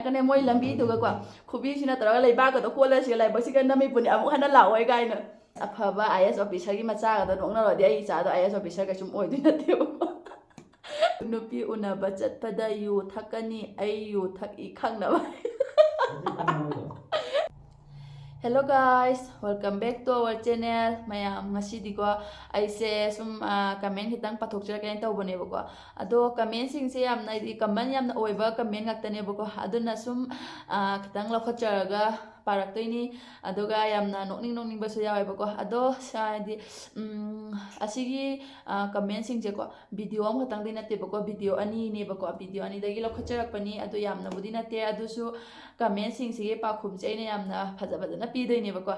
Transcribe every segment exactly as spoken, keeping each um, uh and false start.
ꯀꯅꯦ ꯃꯣꯏ ꯂꯝꯕꯤꯗꯨꯒꯀꯣ, ꯈꯨꯕꯤꯁꯤꯅ ꯇꯧꯔꯒ ꯂꯩꯕꯥꯛꯀꯗꯣ ꯀꯣꯠꯂꯁꯤꯒ ꯂꯥꯏꯕꯛꯁꯤꯒ ꯅꯝꯃꯤꯄꯨꯅꯤ, ꯑꯃꯨꯛ ꯍꯟꯅ ꯂꯥꯛꯑꯣꯏ ꯀꯥꯏꯅ꯫ ꯑꯐꯕ I A S officerꯒꯤ ꯃꯆꯥꯒꯗꯣ ꯅꯣꯛꯅꯔꯗꯤ ꯑꯩ ꯏꯆꯥꯗꯣ I A S officer ꯀꯩꯁꯨꯝ ꯑꯣꯏꯗꯣꯏ ꯅꯠꯇꯦꯕꯀꯣ꯫ ꯅꯨꯄꯤ ꯎꯅꯕ ꯆꯠꯄꯗ ꯌꯨ ꯊꯛꯀꯅꯤ, ꯑꯩ ꯌꯨ ꯊꯛꯏ ꯈꯪꯅꯕ꯫ Hello guys, welcome back to our channel. ꯃꯌꯥꯝ, ꯉꯁꯤꯗꯤꯀꯣ ꯑꯩꯁꯦ ꯁꯨꯝ ꯀꯃꯦꯟ ꯈꯤꯇꯪ ꯄꯥꯊꯣꯛꯆꯔꯛꯀꯦꯅ ꯇꯧꯕꯅꯦꯕꯀꯣ꯫ ꯑꯗꯣ ꯀꯃꯦꯟꯁꯤꯡꯁꯦ ꯌꯥꯝꯅ ꯍꯥꯏꯗꯤ ꯀꯃꯟ ꯌꯥꯝꯅ ꯑꯣꯏꯕ ꯀꯃꯦꯟ ꯉꯥꯛꯇꯅꯦꯕꯀꯣ꯫ ꯑꯗꯨꯅ ꯁꯨꯝ ꯈꯤꯇꯪ ꯂꯧꯈꯠꯆꯔꯒ ꯄꯥꯔꯛꯇꯣꯏꯅꯤ꯫ ꯑꯗꯨꯒ ꯌꯥꯝꯅ ꯅꯣꯛꯅꯤꯡ ꯅꯣꯛꯅꯤꯡꯕꯁꯨ ꯌꯥꯎꯋꯦꯕꯀꯣ꯫ ꯑꯗꯣ ꯍꯥꯏꯗꯤ ꯑꯁꯤꯒꯤ ꯀꯃꯦꯟꯁꯤꯡꯁꯦꯀꯣ video ꯑꯃꯈꯛꯇꯪꯗꯤ ꯅꯠꯇꯦꯕꯀꯣ, video ꯑꯅꯤꯅꯦꯕꯀꯣ꯫ Video ꯑꯅꯤꯗꯒꯤ ꯂꯧꯈꯠꯆꯔꯛꯄꯅꯤ꯫ ꯑꯗꯨ ꯌꯥꯝꯅꯕꯨꯗꯤ ꯅꯠꯇꯦ, ꯑꯗꯨꯁꯨ ꯀꯃꯦꯟꯁꯤꯡꯁꯤꯒꯤ ꯄꯥꯎꯈꯨꯝꯁꯦ ꯑꯩꯅ ꯌꯥꯝꯅ ꯐꯖ ꯐꯖꯅ ꯄꯤꯗꯣꯏꯅꯦꯕꯀꯣ꯫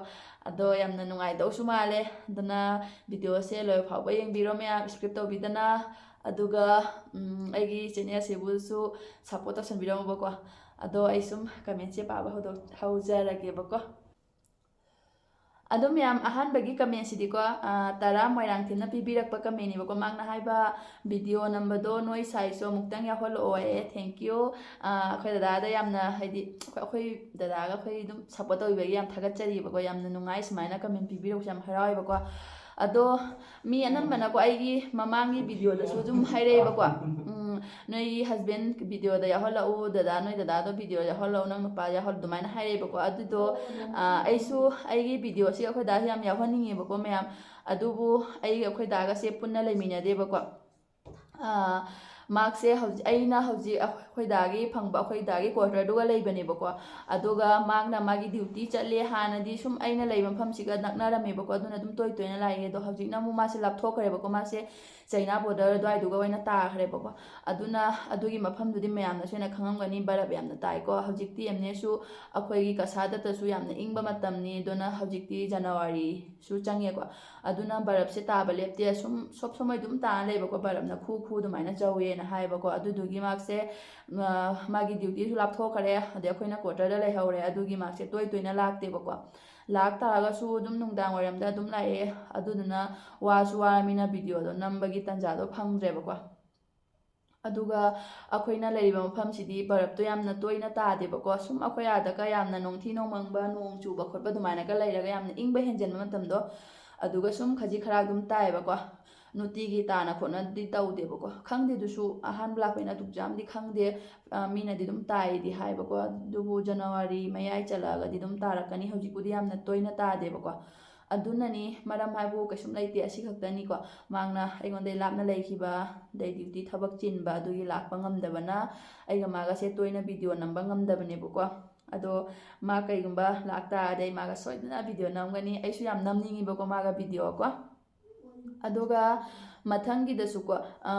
ꯑꯗꯣ ꯌꯥꯝꯅ ꯅꯨꯡꯉꯥꯏꯗꯧꯁꯨ ꯃꯥꯜꯂꯦ꯫ ꯑꯗꯨꯅ videoꯁꯦ ꯂꯣꯏꯕ ꯐꯥꯎꯕ ꯌꯦꯡꯕꯤꯔꯣ ꯃꯌꯥꯝ, skip ꯇꯧꯕꯤꯗꯅ꯫ ꯑꯗꯨꯒ ꯑꯩꯒꯤ channelꯁꯤꯕꯨꯁꯨ support ꯇꯧꯁꯟꯕꯤꯔꯝꯃꯨꯕꯀꯣ꯫ ꯑꯗꯣ ꯑꯩ ꯁꯨꯝ ꯀꯃꯦꯟꯁꯦ ꯄꯥꯕ ꯍꯧꯗꯣꯛ ꯍꯧꯖꯔꯒꯦꯕꯀꯣ꯫ ꯑꯗꯣ ꯃꯌꯥꯝ, ꯑꯍꯥꯟꯕꯒꯤ ꯀꯃꯦꯟꯁꯤꯗꯤꯀꯣ ꯇꯔꯥ ꯃꯣꯏꯔꯥꯡꯊꯦꯝꯅ ꯄꯤꯕꯤꯔꯛꯄ ꯀꯃꯦꯟꯅꯦꯕꯀꯣ꯫ ꯃꯥꯅ ꯍꯥꯏꯕ, video ꯅꯝꯕꯗꯣ ꯅꯣꯏ ꯁꯥꯏꯁꯨ ꯑꯃꯨꯛꯇꯪ ꯌꯥꯎꯍꯜꯂꯛꯑꯣ ꯍꯥꯏꯌꯦ꯫ Thank you꯫ ꯑꯩꯈꯣꯏ ꯗꯗꯥꯗ ꯌꯥꯝꯅ ꯍꯥꯏꯗꯤ ꯑꯩꯈꯣꯏ ꯗꯗꯥꯒ ꯑꯩꯈꯣꯏ ꯑꯗꯨꯝ support ꯇꯧꯕꯤꯕꯒꯤ ꯌꯥꯝ ꯊꯥꯒꯠꯆꯔꯤꯕꯀꯣ꯫ ꯌꯥꯝꯅ ꯅꯨꯡꯉꯥꯏ ꯁꯨꯃꯥꯏꯅ ꯀꯃꯦꯟ ꯄꯤꯕꯤꯔꯛꯄꯁꯦ, ꯌꯥꯝ ꯍꯔꯥꯎꯋꯦꯕꯀꯣ꯫ ꯑꯗꯣ ꯃꯤ ꯑꯅꯝꯕꯅꯀꯣ ꯑꯩꯒꯤ ꯃꯃꯥꯡꯒꯤ videoꯗꯁꯨ ꯑꯗꯨꯝ ꯍꯥꯏꯔꯛꯑꯦꯕꯀꯣ, "ꯅꯣꯏꯒꯤ husband videoꯗ ꯌꯥꯎꯍꯜꯂꯛꯎ, ꯗꯗꯥ ꯅꯣꯏ ꯗꯗꯥꯗꯣ videoꯗ ꯌꯥꯎꯍꯜꯂꯛꯎ, ꯅꯪ ꯅꯨꯄꯥ ꯌꯥꯎꯍꯜꯂꯨ" ꯑꯗꯨꯃꯥꯏꯅ ꯍꯥꯏꯔꯛꯑꯦꯕꯀꯣ꯫ ꯑꯗꯨꯗꯣ ꯑꯩꯁꯨ ꯑꯩꯒꯤ videoꯁꯤ ꯑꯩꯈꯣꯏ ꯗꯥꯁꯦ ꯌꯥꯝ ꯌꯥꯎꯍꯟꯅꯤꯡꯉꯦꯕꯀꯣ ꯃꯌꯥꯝ꯫ ꯑꯗꯨꯕꯨ ꯑꯩꯒ ꯑꯩꯈꯣꯏ ꯗꯥꯒꯁꯦ ꯄꯨꯟꯅ ꯂꯩꯃꯤꯟꯅꯗꯦꯕꯀꯣ꯫ ꯃꯍꯥꯛꯁꯦ ꯍꯧꯖꯤꯛ, ꯑꯩꯅ ꯍꯧꯖꯤꯛ ꯑꯩꯈꯣꯏ ꯗꯥꯒꯤ ꯐꯪꯕ, ꯑꯩꯈꯣꯏ ꯗꯥꯒꯤ quarterꯗꯨꯒ ꯂꯩꯕꯅꯦꯕꯀꯣ꯫ ꯑꯗꯨꯒ ꯃꯍꯥꯛꯅ ꯃꯥꯒꯤ duty ꯆꯠꯂꯦ꯫ ꯍꯥꯟꯅꯗꯤ ꯁꯨꯝ ꯑꯩꯅ ꯂꯩꯕ ꯃꯐꯝꯁꯤꯒ ꯅꯛꯅꯔꯝꯃꯦꯕꯀꯣ, ꯑꯗꯨꯅ ꯑꯗꯨꯝ ꯇꯣꯏ ꯇꯣꯏꯅ ꯂꯥꯛꯑꯦ꯫ ꯑꯗꯣ ꯍꯧꯖꯤꯛꯅ ꯑꯃꯨꯛ ꯃꯥꯁꯦ ꯂꯥꯞꯊꯣꯛꯈ꯭ꯔꯦꯕꯀꯣ, ꯃꯥꯁꯦ ꯆꯩꯅꯥ border ꯑꯗꯨꯋꯥꯏꯗꯨꯒ ꯑꯣꯏꯅ ꯇꯥꯈ꯭ꯔꯦꯕꯀꯣ꯫ ꯑꯗꯨꯅ ꯑꯗꯨꯒꯤ ꯃꯐꯝꯗꯨꯗꯤ ꯃꯌꯥꯝꯅꯁꯨ ꯍꯦꯟꯅ ꯈꯪꯉꯝꯒꯅꯤ, ꯕꯔꯞ ꯌꯥꯝꯅ ꯇꯥꯏꯀꯣ꯫ ꯍꯧꯖꯤꯛꯇꯤ ꯑꯦꯝꯅꯦꯁꯨ ꯑꯩꯈꯣꯏꯒꯤ ꯀꯁꯥꯗꯇꯁꯨ ꯌꯥꯝꯅ ꯏꯪꯕ ꯃꯇꯝꯅꯤ꯫ ꯑꯗꯨꯅ ꯍꯧꯖꯤꯛꯇꯤ Januaryꯁꯨ ꯆꯪꯉꯦꯀꯣ꯫ ꯑꯗꯨꯅ ꯕꯔꯞꯁꯦ ꯇꯥꯕ ꯂꯦꯞꯇꯦ, ꯁꯨꯝ ꯁꯣꯞ ꯁꯣꯃꯣꯏ ꯑꯗꯨꯝ ꯇꯥꯅ ꯂꯩꯕꯀꯣ, ꯕꯔꯞꯅ ꯈꯨ ꯈꯨ ꯑꯗꯨꯃꯥꯏꯅ ꯆꯧꯋꯦꯅ ꯍꯥꯏꯌꯦꯕꯀꯣ꯫ ꯑꯗꯨꯗꯨꯒꯤ ꯃꯍꯥꯛꯁꯦ ꯃꯥꯒꯤ dutyꯁꯨ ꯂꯥꯞꯊꯣꯛꯈ꯭ꯔꯦ, ꯑꯗꯩ ꯑꯩꯈꯣꯏꯅ quarterꯗ ꯂꯩꯍꯧꯔꯦ꯫ ꯑꯗꯨꯒꯤ ꯃꯍꯥꯛꯁꯦ ꯇꯣꯏ ꯇꯣꯏꯅ ꯂꯥꯛꯇꯦꯕꯀꯣ꯫ ꯂꯥꯛ ꯇꯥꯔꯒꯁꯨ ꯑꯗꯨꯝ ꯅꯨꯡꯗꯥꯡ ꯋꯥꯏꯔꯝꯗ ꯑꯗꯨꯝ ꯂꯥꯛꯑꯦ꯫ ꯑꯗꯨꯗꯨꯅ ꯋꯥꯁꯨ ꯋꯥꯔꯃꯤꯅ videoꯗꯣ ꯅꯝꯕꯒꯤ ꯇꯥꯟꯖꯥꯗꯣ ꯐꯪꯗ꯭ꯔꯦꯕꯀꯣ꯫ ꯑꯗꯨꯒ ꯑꯩꯈꯣꯏꯅ ꯂꯩꯔꯤꯕ ꯃꯐꯝꯁꯤꯗꯤ ꯕꯔꯞꯇꯣ ꯌꯥꯝꯅ ꯇꯣꯏꯅ ꯇꯥꯗꯦꯕꯀꯣ꯫ ꯁꯨꯝ ꯑꯩꯈꯣꯏ ꯑꯥꯗꯒ ꯌꯥꯝꯅ ꯅꯣꯡꯊꯤ ꯅꯣꯡꯃꯪꯕ, ꯅꯣꯡ ꯆꯨꯕ ꯈꯣꯠꯄ ꯑꯗꯨꯃꯥꯏꯅꯒ ꯂꯩꯔꯒ ꯌꯥꯝꯅ ꯏꯪꯕ ꯍꯦꯟꯖꯟꯕ ꯃꯇꯝꯗꯣ, ꯑꯗꯨꯒ ꯁꯨꯝ ꯈꯖꯤꯛ ꯈꯔ ꯑꯗꯨꯝ ꯇꯥꯏꯌꯦꯕꯀꯣ꯫ ꯅꯨꯡꯇꯤꯒꯤ ꯇꯥꯅ ꯈꯣꯠꯅꯗꯤ ꯇꯧꯗꯦꯕꯀꯣ꯫ ꯈꯪꯗꯦ, ꯑꯗꯨꯁꯨ ꯑꯍꯥꯟꯕ ꯂꯥꯛꯄꯅꯤꯅ ꯑꯗꯨꯛ ꯌꯥꯝꯗꯤ ꯈꯪꯗꯦ꯫ ꯑ, ꯃꯤꯅꯗꯤ ꯑꯗꯨꯝ ꯇꯥꯏꯗꯤ ꯍꯥꯏꯕꯀꯣ꯫ ꯑꯗꯨꯕꯨ ꯖꯅꯋꯥꯔꯤ ꯃꯌꯥꯏ ꯆꯜꯂꯛꯑꯒꯗꯤ ꯑꯗꯨꯝ ꯇꯥꯔꯛꯀꯅꯤ꯫ ꯍꯧꯖꯤꯛꯄꯨꯗꯤ ꯌꯥꯝꯅ ꯇꯣꯏꯅ ꯇꯥꯗꯦꯕꯀꯣ꯫ ꯑꯗꯨꯅꯅꯤ, ꯃꯔꯝ ꯍꯥꯏꯕꯨ ꯀꯩꯁꯨꯝ ꯂꯩꯇꯦ꯫ ꯑꯁꯤ ꯈꯛꯇꯅꯤꯀꯣ꯫ ꯃꯥꯅ ꯑꯩꯉꯣꯟꯗꯩ ꯂꯥꯞꯅ ꯂꯩꯈꯤꯕ, ꯑꯗꯩ ꯗ꯭ꯌꯨꯇꯤ ꯊꯕꯛ ꯆꯤꯟꯕ ꯑꯗꯨꯒꯤ ꯂꯥꯛꯄ ꯉꯝꯗꯕꯅ ꯑꯩꯒ ꯃꯥꯒꯁꯦ ꯇꯣꯏꯅ ꯚꯤꯗꯤꯑꯣ ꯅꯝꯕ ꯉꯝꯗꯕꯅꯦꯕꯀꯣ꯫ ꯑꯗꯣ ꯃꯥ ꯀꯩꯒꯨꯝꯕ ꯂꯥꯛꯇꯥꯔꯗꯤ ꯑꯩ ꯃꯥꯒ ꯁꯣꯏꯗꯅ ꯚꯤꯗꯤꯑꯣ ꯅꯝꯒꯅꯤ꯫ ꯑꯩꯁꯨ ꯌꯥꯝ ꯅꯝꯅꯤꯡꯉꯤꯕꯀꯣ ꯃꯥꯒ ꯚꯤꯗꯤꯑꯣ ꯀꯣ꯫ ꯑꯗꯨꯒ ꯃꯊꯪꯒꯤꯗꯁꯨꯀꯣ, ꯑ,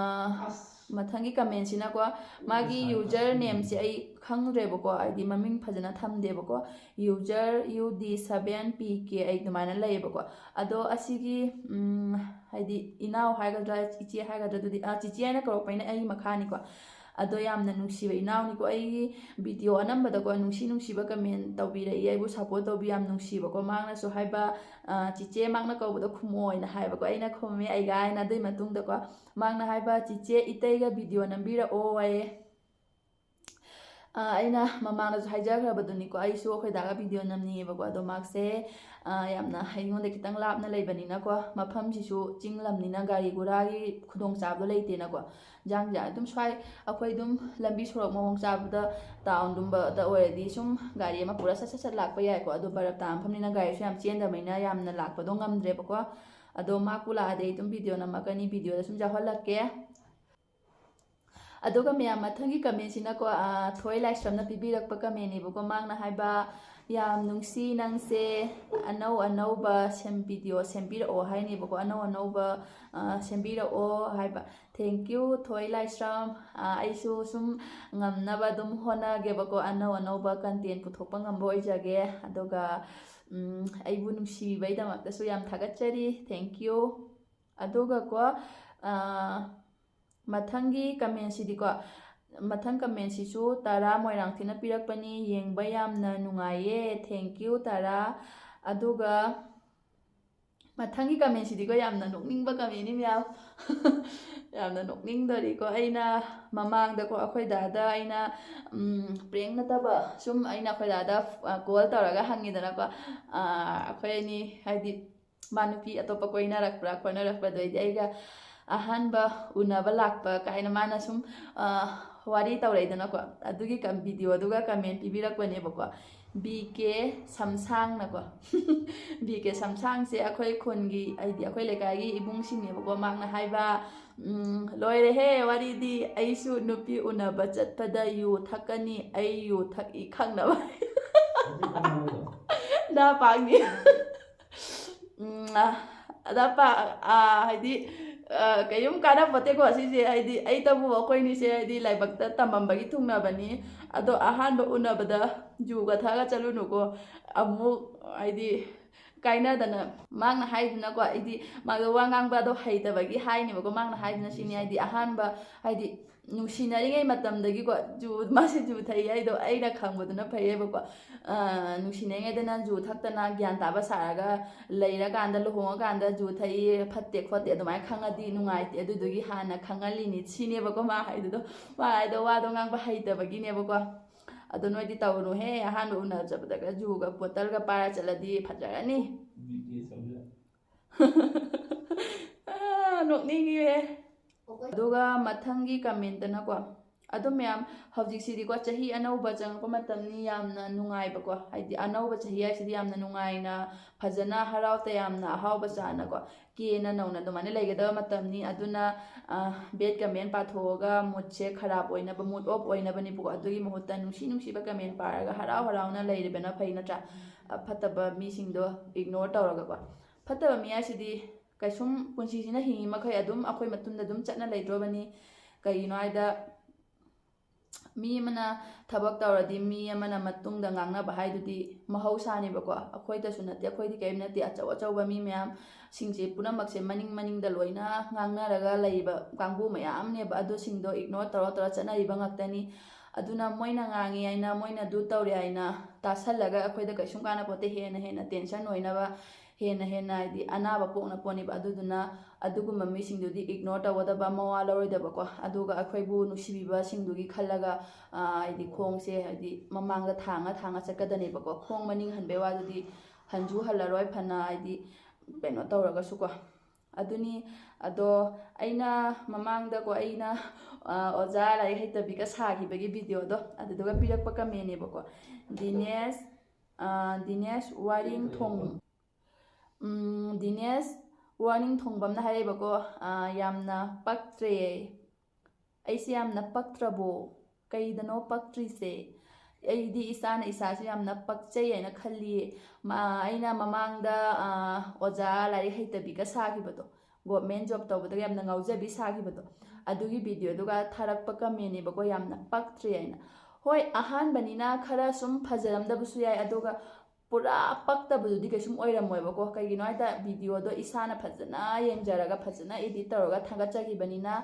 ꯃꯊꯪꯒꯤ ꯀꯃꯦꯟꯁꯤꯅꯀꯣ, ꯃꯥꯒꯤ ꯌꯨꯖꯔ ꯅꯦꯝꯁꯦ ꯑꯩ ꯈꯪꯗ꯭ꯔꯦꯕꯀꯣ, ꯍꯥꯏꯗꯤ ꯃꯃꯤꯡ ꯐꯖꯅ ꯊꯝꯗꯦꯕꯀꯣ꯫ User U D seven P K I ꯑꯗꯨꯃꯥꯏꯅ ꯂꯩꯌꯦꯕꯀꯣ꯫ ꯑꯗꯣ ꯑꯁꯤꯒꯤ, ꯎꯝ, ꯍꯥꯏꯗꯤ ꯏꯅꯥꯎ ꯍꯥꯏꯒꯗ꯭ꯔꯥ, ꯏꯆꯦ ꯍꯥꯏꯒꯗ꯭ꯔꯥ, ꯑꯗꯨꯗꯤ, ꯑ, ꯆꯤꯆꯦ ꯍꯥꯏꯅ ꯀꯧꯔꯛꯄꯅꯤꯅ ꯑꯩꯒꯤ ꯃꯈꯥꯅꯤꯀꯣ꯫ ꯑꯗꯣ ꯌꯥꯝꯅ ꯅꯨꯡꯁꯤꯕ ꯏꯅꯥꯎꯅꯤꯀꯣ꯫ ꯑꯩꯒꯤ ꯚꯤꯗꯤꯑꯣ ꯑꯅꯝꯕꯗꯀꯣ ꯅꯨꯡꯁꯤ ꯅꯨꯡꯁꯤꯕ ꯀꯃꯦꯟ ꯇꯧꯕꯤꯔꯛꯏ, ꯑꯩꯕꯨ ꯁꯞꯄꯣꯔꯠ ꯇꯧꯕꯤ, ꯌꯥꯝ ꯅꯨꯡꯁꯤꯕꯀꯣ꯫ ꯃꯥꯅꯁꯨ ꯍꯥꯏꯕ, ꯑ, ꯆꯤꯆꯦ ꯃꯥꯛꯅ ꯀꯧꯕꯗꯣ ꯈꯨꯝꯃꯣ ꯍꯥꯏꯅ ꯍꯥꯏꯕꯀꯣ꯫ ꯑꯩꯅ ꯈꯨꯝꯃꯦ ꯑꯩꯒ ꯍꯥꯏꯅ꯫ ꯑꯗꯨꯏ ꯃꯇꯨꯡꯗꯀꯣ ꯃꯥꯛꯅ ꯍꯥꯏꯕ, "ꯆꯤꯆꯦ ꯏꯇꯩꯒ ꯚꯤꯗꯤꯑꯣ ꯅꯝꯕꯤꯔꯛꯑꯣ" ꯍꯥꯏꯌꯦ꯫ ꯑ, ꯑꯩꯅ ꯃꯃꯥꯡꯗꯁꯨ ꯍꯥꯏꯖꯈ꯭ꯔꯕꯗꯨꯅꯤꯀꯣ, ꯑꯩꯁꯨ ꯑꯩꯈꯣꯏ ꯗꯥꯒ ꯚꯤꯗꯤꯑꯣ ꯅꯝꯅꯤꯡꯉꯦꯕꯀꯣ꯫ ꯑꯗꯣ ꯃꯥꯛꯁꯦ, ꯑ, ꯌꯥꯝꯅ ꯑꯩꯉꯣꯟꯗ ꯈꯤꯇꯪ ꯂꯥꯞꯅ ꯂꯩꯕꯅꯤꯅꯀꯣ, ꯃꯐꯝꯁꯤꯁꯨ ꯆꯤꯡ ꯂꯝꯅꯤꯅ ꯒꯥꯔꯤ ꯒꯨꯔꯥꯒꯤ ꯈꯨꯗꯣꯡꯆꯥꯕꯗꯣ ꯂꯩꯇꯦꯅꯀꯣ꯫ ꯖꯥꯡꯖꯥ ꯑꯗꯨꯝ ꯁ꯭ꯋꯥꯏ ꯑꯩꯈꯣꯏ ꯑꯗꯨꯝ ꯂꯝꯕꯤ ꯁꯣꯔꯣꯛ ꯃꯑꯣꯡ ꯆꯥꯕꯗ, ꯇꯥꯎꯟꯒꯨꯝꯕꯗ ꯑꯣꯏꯔꯗꯤ ꯁꯨꯝ ꯒꯥꯔꯤ ꯑꯃ ꯄꯨꯔ ꯁꯠ ꯁꯠ ꯁꯠ ꯂꯥꯛꯄ ꯌꯥꯏꯀꯣ꯫ ꯑꯗꯣ ꯕꯔꯞ ꯇꯥꯕ ꯃꯐꯝꯅꯤꯅ ꯒꯥꯔꯤꯁꯨ ꯌꯥꯝ ꯆꯦꯟꯗꯕꯅꯤꯅ ꯌꯥꯝꯅ ꯂꯥꯛꯄꯗꯣ ꯉꯝꯗ꯭ꯔꯦꯕꯀꯣ꯫ ꯑꯗꯣ ꯃꯥꯛꯄꯨ ꯂꯥꯛꯑꯗꯤ ꯑꯩ ꯑꯗꯨꯝ ꯚꯤꯗꯤꯑꯣ ꯅꯝꯃꯛꯀꯅꯤ, ꯚꯤꯗꯤꯑꯣꯗ ꯁꯨꯝ ꯌꯥꯎꯍꯜꯂꯛꯀꯦ꯫ ꯑꯗꯨꯒ ꯃꯌꯥꯝ, ꯃꯊꯪꯒꯤ ꯀꯃꯦꯟꯁꯤꯅꯀꯣ, ꯑ, ꯊꯣꯏ ꯂꯥꯏꯁ꯭ꯔꯝꯅ ꯄꯤꯕꯤꯔꯛꯄ ꯀꯃꯦꯟꯅꯦꯕꯀꯣ꯫ ꯃꯥꯛꯅ ꯍꯥꯏꯕ, "ꯌꯥꯝ ꯅꯨꯡꯁꯤ ꯅꯪꯁꯦ, ꯑꯅꯧ ꯑꯅꯧꯕ ꯁꯦꯝ-, ꯚꯤꯗꯤꯑꯣ ꯁꯦꯝꯕꯤꯔꯛꯑꯣ" ꯍꯥꯏꯅꯦꯕꯀꯣ꯫ "ꯑꯅꯧ ꯑꯅꯧꯕ, ꯑ, ꯁꯦꯝꯕꯤꯔꯛꯑꯣ" ꯍꯥꯏꯕ꯫ Thank you, ꯊꯣꯏ ꯂꯥꯏꯁ꯭ꯔꯝ꯫ ꯑ, ꯑꯩꯁꯨ ꯁꯨꯝ ꯉꯝꯅꯕ ꯑꯗꯨꯝ ꯍꯣꯠꯅꯒꯦꯕꯀꯣ, ꯑꯅꯧ ꯑꯅꯧꯕ content ꯄꯨꯊꯣꯛꯄ ꯉꯝꯕ ꯑꯣꯏꯖꯒꯦ꯫ ꯑꯗꯨꯒ, ꯎꯝ, ꯑꯩꯕꯨ ꯅꯨꯡꯁꯤꯕꯤꯕꯩꯗꯃꯛꯇꯁꯨ ꯌꯥꯝ ꯊꯥꯒꯠꯆꯔꯤ꯫ Thank you꯫ ꯑꯗꯨꯒꯀꯣ, ꯑ, ꯃꯊꯪꯒꯤ ꯀꯃꯦꯟꯁꯤꯗꯤꯀꯣ, ꯃꯊꯪ ꯀꯃꯦꯟꯁꯤꯁꯨ ꯇꯔꯥ ꯃꯣꯏꯔꯥꯡꯊꯦꯝꯅ ꯄꯤꯔꯛꯄꯅꯤ, "ꯌꯦꯡꯕ ꯌꯥꯝꯅ ꯅꯨꯡꯉꯥꯏꯌꯦ"꯫ Thank you, ꯇꯔꯥ꯫ ꯑꯗꯨꯒ ꯃꯊꯪꯒꯤ ꯀꯃꯦꯟꯁꯤꯗꯤꯀꯣ, ꯌꯥꯝꯅ ꯅꯣꯛꯅꯤꯡꯕ ꯀꯃꯦꯟꯅꯤ ꯃꯌꯥꯝ꯫ ꯌꯥꯝꯅ ꯅꯣꯛꯅꯤꯡꯗꯣꯔꯤꯀꯣ꯫ ꯑꯩꯅ ꯃꯃꯥꯡꯗꯀꯣ, ꯑꯩꯈꯣꯏ ꯗꯥꯗ ꯑꯩꯅ, ꯎꯝ, prank ꯅꯠꯇꯕ, ꯁꯨꯝ ꯑꯩꯅ ꯑꯩꯈꯣꯏ ꯗꯥꯗ, ꯑ, call ꯇꯧꯔꯒ ꯍꯪꯉꯤꯗꯅꯀꯣ, ꯑ, ꯑꯩꯈꯣꯏ ꯑꯅꯤ, ꯍꯥꯏꯗꯤ, ꯃꯥ ꯅꯨꯄꯤ ꯑꯇꯣꯞꯄ ꯀꯣꯏꯅꯔꯛꯄ꯭ꯔꯥ ꯈꯣꯠꯅꯔꯛꯄ꯭ꯔꯥ, ꯑꯗꯨꯗꯩꯗꯤ ꯑꯩꯒ ꯑꯍꯥꯟꯕ ꯎꯅꯕ ꯂꯥꯛꯄ ꯀꯥꯏꯅ ꯃꯥꯅ ꯁꯨꯝ, ꯑ, ꯋꯥꯔꯤ ꯇꯧꯔꯛꯏꯗꯅꯀꯣ, ꯑꯗꯨꯒꯤ ꯀꯝ-, video ꯗꯨꯒ comment ꯄꯤꯕꯤꯔꯛꯄꯅꯦꯕꯀꯣ꯫ ꯕꯤ ꯀꯦ ꯁꯝꯁꯥꯡꯅꯀꯣ꯫ ꯕꯤ ꯀꯦ ꯁꯝꯁꯥꯡꯁꯦ ꯑꯩꯈꯣꯏ ꯈꯨꯟꯒꯤ, ꯍꯥꯏꯗꯤ ꯑꯩꯈꯣꯏ ꯂꯩꯀꯥꯏꯒꯤ ꯏꯕꯨꯡꯁꯤꯡꯅꯦꯕꯀꯣ꯫ ꯃꯥꯅ ꯍꯥꯏꯕ, "ꯎꯝ, ꯂꯣꯏꯔꯦꯍꯦ ꯋꯥꯔꯤꯗꯤ, ꯑꯩꯁꯨ ꯅꯨꯄꯤ ꯎꯅꯕ ꯆꯠꯄꯗ ꯌꯨ ꯊꯛꯀꯅꯤ, ꯑꯩ ꯌꯨ ꯊꯛꯏ ꯈꯪꯅꯕ"꯫ ꯅꯥꯄꯥꯛꯅꯤ꯫ ꯎꯝ, ꯑ, ꯑꯗ ꯄꯥ-, ꯑ, ꯍꯥꯏꯗꯤ, ꯑ, ꯀꯩꯝ ꯀꯥꯟꯅꯄꯣꯠꯇꯦꯀꯣ ꯁꯤꯁꯦ꯫ ꯍꯥꯏꯗꯤ ꯑꯩꯇꯕꯨ ꯑꯩꯈꯣꯏꯅꯤꯁꯦ, ꯍꯥꯏꯗꯤ ꯂꯥꯏꯕꯛꯇ ꯇꯝꯃꯝꯕꯒꯤ ꯊꯨꯡꯅꯕꯅꯤ꯫ ꯑꯗꯣ ꯑꯍꯥꯟꯕ ꯎꯅꯕꯗ ꯌꯨꯒ ꯊꯛꯑꯒ ꯆꯠꯂꯨꯅꯨꯀꯣ꯫ ꯑꯃꯨꯛ, ꯍꯥꯏꯗꯤ, ꯀꯥꯏꯅꯗꯅ꯫ ꯃꯥꯅ ꯍꯥꯏꯗꯅꯀꯣ, ꯑꯩꯗꯤ ꯃꯥꯗꯣ ꯋꯥ ꯉꯥꯡꯕ ꯑꯗꯣ ꯍꯩꯇꯕꯒꯤ ꯍꯥꯏꯅꯦꯕꯀꯣ꯫ ꯃꯥꯅ ꯍꯥꯏꯗꯅ ꯁꯤꯅꯤ, ꯍꯥꯏꯗꯤ ꯑꯍꯥꯟꯕ, ꯍꯥꯏꯗꯤ ꯅꯨꯡꯁꯤꯅꯔꯤꯉꯩ ꯃꯇꯝꯗꯒꯤꯀꯣ, ꯌꯨ, ꯃꯥꯁꯦ ꯌꯨ ꯊꯛꯏ ꯍꯥꯏꯗꯣ ꯑꯩꯅ ꯈꯪꯕꯗꯨꯅ ꯐꯩꯌꯦꯕꯀꯣ꯫ ꯑ, ꯅꯨꯡꯁꯤꯅꯔꯤꯉꯩꯗꯅ ꯌꯨ ꯊꯛꯇꯅ ꯒ꯭ꯌꯥꯟ ꯇꯥꯕ ꯁꯥꯔꯒ ꯂꯩꯔꯀꯥꯟꯗ, ꯂꯨꯍꯣꯡꯉꯀꯥꯟꯗ ꯌꯨ ꯊꯛꯏ, ꯐꯠꯇꯦ ꯈꯣꯠꯇꯦ ꯑꯗꯨꯃꯥꯏꯅ ꯈꯪꯉꯗꯤ ꯅꯨꯡꯉꯥꯏꯇꯦ꯫ ꯑꯗꯨꯗꯨꯒꯤ ꯍꯥꯟꯅ ꯈꯪꯍꯜꯂꯤꯅꯤ ꯁꯤꯅꯦꯕꯀꯣ ꯃꯥ ꯍꯥꯏꯗꯨꯗꯣ꯫ ꯃꯥ ꯍꯥꯏꯗꯣ ꯋꯥꯗꯣ ꯉꯥꯡꯕ ꯍꯩꯇꯕꯒꯤꯅꯦꯕꯀꯣ꯫ ꯑꯗꯣ ꯅꯣꯏꯗꯤ ꯇꯧꯅꯨꯍꯦ, ꯑꯍꯥꯟꯕ ꯎꯅꯕ ꯆꯠꯄꯗꯒ ꯌꯨꯒ ꯕꯣꯇꯜꯒ ꯄꯥꯏꯔ ꯆꯠꯂꯗꯤ ꯐꯖꯔꯅꯤ꯫ ꯑꯥ, ꯅꯣꯛꯅꯤꯡꯉꯤꯍꯦ꯫ ꯑꯗꯨꯒ ꯃꯊꯪꯒꯤ comment ꯇꯅꯀꯣ, ꯑꯗꯨꯝ ꯃꯌꯥꯝ, ꯍꯧꯖꯤꯛꯁꯤꯗꯤꯀꯣ ꯆꯍꯤ ꯑꯅꯧꯕ ꯆꯪꯉꯛꯄ ꯃꯇꯝꯅꯤ, ꯌꯥꯝꯅ ꯅꯨꯡꯉꯥꯏꯕꯀꯣ, ꯍꯥꯏꯗꯤ ꯑꯅꯧꯕ ꯆꯍꯤ ꯍꯥꯏꯁꯤꯗꯤ ꯌꯥꯝꯅ ꯅꯨꯡꯉꯥꯏꯅ, ꯐꯖꯅ ꯍꯔꯥꯎ ꯇꯌꯥꯝꯅ, ꯑꯍꯥꯎꯕ ꯆꯥꯅꯀꯣ, ꯀꯦꯅ ꯅꯧꯅ ꯑꯗꯨꯃꯥꯏꯅ ꯂꯩꯒꯗꯕ ꯃꯇꯝꯅꯤ꯫ ꯑꯗꯨꯅ, ꯑ, bad comment ꯄꯥꯊꯣꯛꯑꯒ mood ꯁꯦ ꯈꯔꯥꯞ ꯑꯣꯏꯅꯕ, mood off ꯑꯣꯏꯅꯕꯅꯦꯕꯀꯣ꯫ ꯑꯗꯨꯒꯤ ꯃꯍꯨꯠꯇ ꯅꯨꯡꯁꯤ ꯅꯨꯡꯁꯤꯕ comment ꯄꯥꯔꯒ ꯍꯔꯥꯎ ꯍꯔꯥꯎꯅ ꯂꯩꯔꯤꯕꯅ ꯐꯩ, ꯅꯠꯇ꯭ꯔꯥ? ꯑ, ꯐꯠꯇꯕ ꯃꯤꯁꯤꯡꯗꯣ ignore ꯇꯧꯔꯒꯀꯣ꯫ ꯐꯠꯇꯕ ꯃꯤ ꯍꯥꯏꯁꯤꯗꯤ ꯀꯩꯁꯨꯝ ꯄꯨꯟꯁꯤꯁꯤꯅ ꯍꯤꯡꯉꯤ ꯃꯈꯩ ꯑꯗꯨꯝ ꯑꯩꯈꯣꯏ ꯃꯇꯨꯡꯗ ꯑꯗꯨꯝ ꯆꯠꯅ ꯂꯩꯗ꯭ꯔꯣꯕꯅꯤ꯫ ꯀꯩꯒꯤꯅꯣ ꯍꯥꯏꯗ, ꯃꯤ ꯑꯃꯅ ꯊꯕꯛ ꯇꯧꯔꯗꯤ ꯃꯤ ꯑꯃꯅ ꯃꯇꯨꯡꯗ ꯉꯥꯡꯅꯕ ꯍꯥꯏꯗꯨꯗꯤ ꯃꯍꯧꯁꯥꯅꯦꯕꯀꯣ꯫ ꯑꯩꯈꯣꯏꯗꯁꯨ ꯅꯠꯇꯦ, ꯑꯩꯈꯣꯏꯗꯤ ꯀꯔꯤꯝ ꯅꯠꯇꯦ, ꯑꯆꯧ ꯑꯆꯧꯕ ꯃꯤ ꯃꯌꯥꯝꯁꯤꯡꯁꯦ ꯄꯨꯝꯅꯃꯛꯁꯦ ꯃꯅꯤꯡ ꯃꯅꯤꯡꯗ ꯂꯣꯏꯅ ꯉꯥꯡꯅꯔꯒ ꯂꯩꯕ ꯀꯥꯡꯕꯨ ꯃꯌꯥꯝꯅꯦꯕ꯫ ꯑꯗꯨꯁꯤꯡꯗꯣ ignore ꯇꯧꯔ ꯇꯧꯔ ꯆꯠꯅꯔꯤꯕ ꯉꯥꯛꯇꯅꯤ꯫ ꯑꯗꯨꯅ ꯃꯣꯏꯅ ꯉꯥꯡꯉꯤ ꯍꯥꯏꯅ, ꯃꯣꯏꯅ ꯑꯗꯨ ꯇꯧꯔꯦ ꯍꯥꯏꯅ ꯇꯥꯁꯜꯂꯒ ꯑꯩꯈꯣꯏꯗ ꯀꯩꯁꯨꯝ ꯀꯥꯟꯅꯄꯣꯠꯇꯦ꯫ ꯍꯦꯟꯅ ꯍꯦꯟꯅ ꯇꯦꯟꯁꯟ ꯑꯣꯏꯅꯕ, ꯍꯦꯟꯅ ꯍꯦꯟꯅ ꯍꯥꯏꯗꯤ ꯑꯅꯥꯕ ꯄꯣꯛꯅ ꯄꯣꯠꯅꯦꯕ꯫ ꯑꯗꯨꯗꯨꯅ ꯑꯗꯨꯒꯨꯝꯕ ꯃꯤꯁꯤꯡꯗꯨꯗꯤ ꯏꯒꯅꯣꯔ ꯇꯧꯒꯗꯕ, ꯃꯋꯥ ꯂꯧꯔꯣꯏꯗꯕꯀꯣ꯫ ꯑꯗꯨꯒ ꯑꯩꯈꯣꯏꯕꯨ ꯅꯨꯡꯁꯤꯕꯤꯕꯁꯤꯡꯗꯨꯒꯤ ꯈꯜꯂꯒ, ꯑ, ꯍꯥꯏꯗꯤ ꯈꯣꯡꯁꯦ ꯍꯥꯏꯗꯤ ꯃꯃꯥꯡꯗ ꯊꯥꯡꯉ ꯊꯥꯡꯉ ꯆꯠꯀꯗꯅꯦꯕꯀꯣ꯫ ꯈꯣꯡ ꯃꯅꯤꯡ ꯍꯟꯕꯩ ꯋꯥꯗꯨꯗꯤ ꯍꯟꯁꯨ ꯍꯜꯂꯔꯣꯏ, ꯐꯅ ꯍꯥꯏꯗꯤ ꯀꯩꯅꯣ ꯇꯧꯔꯒꯁꯨꯀꯣ꯫ ꯑꯗꯨꯅꯤ꯫ ꯑꯗꯣ ꯑꯩꯅ ꯃꯃꯥꯡꯗꯀꯣ, ꯑꯩꯅ, ꯑ, ꯑꯣꯖꯥ ꯂꯥꯏꯔꯤꯛ ꯍꯩꯇꯕꯤꯒ ꯁꯥꯈꯤꯕꯒꯤ ꯚꯤꯗꯤꯑꯣꯗꯣ, ꯑꯗꯨꯗꯨꯒ ꯄꯤꯔꯛꯄ ꯀꯃꯦꯟꯅꯦꯕꯀꯣ꯫ ꯗꯤꯅꯦꯁ, ꯑ, ꯗꯤꯅꯦꯁ ꯋꯥꯔꯤꯡ ꯊꯣꯡ-, ꯎꯝ, ꯗꯤꯅꯦꯁ ꯋꯥꯔꯤꯡ ꯊꯣꯡꯕꯝꯅ ꯍꯥꯏꯔꯛꯑꯦꯕꯀꯣ, ꯑ, "ꯌꯥꯝꯅ ꯄꯛꯇ꯭ꯔꯦ꯫ ꯑꯩꯁꯦ ꯌꯥꯝꯅ ꯄꯛꯇ꯭ꯔꯕꯣ? ꯀꯩꯗꯅꯣ ꯄꯛꯇ꯭ꯔꯤꯁꯦ? ꯑꯩꯗꯤ ꯏꯁꯥꯅ ꯏꯁꯥꯁꯦ ꯌꯥꯝꯅ ꯄꯛꯆꯩ ꯍꯥꯏꯅ ꯈꯜꯂꯤ꯫ ꯃ-, ꯑꯩꯅ ꯃꯃꯥꯡꯗ, ꯑ, ꯑꯣꯖꯥ ꯂꯥꯏꯔꯤꯛ ꯍꯩꯇꯕꯤꯒ ꯁꯥꯈꯤꯕꯗꯣ, ꯒꯣꯔꯃꯦꯟ ꯖꯣꯕ ꯇꯧꯕꯗꯒ ꯌꯥꯝꯅ ꯉꯥꯎꯖꯕꯤ ꯁꯥꯈꯤꯕꯗꯣ, ꯑꯗꯨꯒꯤ ꯚꯤꯗꯤꯑꯣꯗꯨꯒ ꯊꯥꯔꯛꯄ ꯀꯃꯦꯟꯅꯦꯕꯀꯣ, ꯌꯥꯝꯅ ꯄꯛꯇ꯭ꯔꯦ" ꯍꯥꯏꯅ꯫ ꯍꯣꯏ, ꯑꯍꯥꯟꯕꯅꯤꯅ ꯈꯔ ꯁꯨꯝ ꯐꯖꯔꯝꯗꯕꯁꯨ ꯌꯥꯏ, ꯑꯗꯨꯒ ꯄꯨꯔꯥ ꯄꯛꯇꯕꯗꯨꯗꯤ ꯀꯩꯁꯨꯝ ꯑꯣꯏꯔꯝꯃꯣꯏꯕꯀꯣ꯫ ꯀꯩꯒꯤꯅꯣ ꯍꯥꯏꯗ, ꯚꯤꯗꯤꯑꯣꯗꯣ ꯏꯁꯥꯅ ꯐꯖꯅ ꯌꯦꯡꯖꯔꯒ, ꯐꯖꯅ ꯏꯗꯤꯠ ꯇꯧꯔꯒ ꯊꯥꯒꯠꯆꯈꯤꯕꯅꯤꯅ,